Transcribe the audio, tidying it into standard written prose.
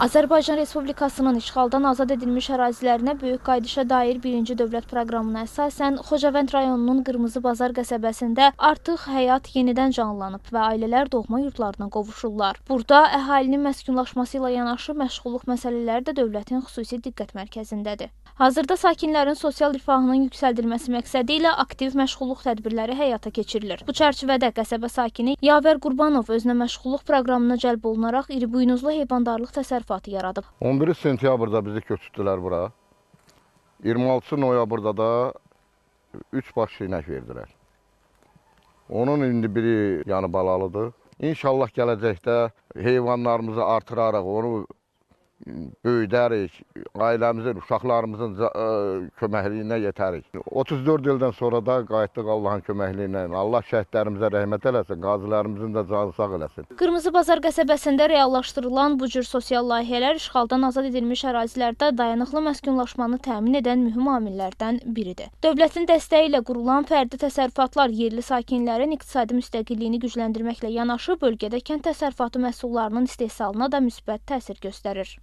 Azərbaycan Respublikasının işğaldan azad edilmiş ərazilərinə böyük qayıdışa dair birinci dövlət proqramına əsasən Xocavənd rayonunun Qırmızı Bazar qəsəbəsində artıq həyat yenidən canlanıb və ailələr doğma yurdlarına qovuşurlar. Burada əhalinin məskunlaşması ilə yanaşı məşğulluq məsələləri də dövlətin xüsusi diqqət mərkəzindədir. Hazırda sakinlərin sosial rifahının yüksəldilməsi məqsədi ilə aktiv məşğulluq tədbirləri həyata keçirilir. Bu çərçivədə qəsəbə sakini Yavər Qurbanov özünə məşğulluq proqramına cəlb olunaraq iribuynuzlu heyvandarlıq təsərrüfatı yaradıb. 11 sentyabrda bizi köçürdülər bura. 26 noyabrda da 3 baş inək verdilər. Onun indi biri yəni balalıdır. İnşallah gələcəkdə heyvanlarımızı artıraraq onu böyüdərik, ailəmizin, uşaqlarımızın köməkliyinə yetərik. 34 ildən sonra da qayıtdıq Allahın köməkliyi ilə. Allah şəhidlərimizə rəhmət eləsin, qazilərimizin də canı sağ eləsin. Qırmızı Bazar qəsəbəsində reallaşdırılan bu cür sosial layihələr işğaldan azad edilmiş ərazilərdə dayanıqlı məskunlaşmanı təmin edən mühüm amillərdən biridir. Dövlətin dəstəyi ilə qurulan fərdi təsərrüfatlar yerli sakinlərin iqtisadi müstəqilliyini gücləndirməklə yanaşı bölgədə kənd təsərrüfatı məhsullarının istehsalına da müsbət təsir göstərir.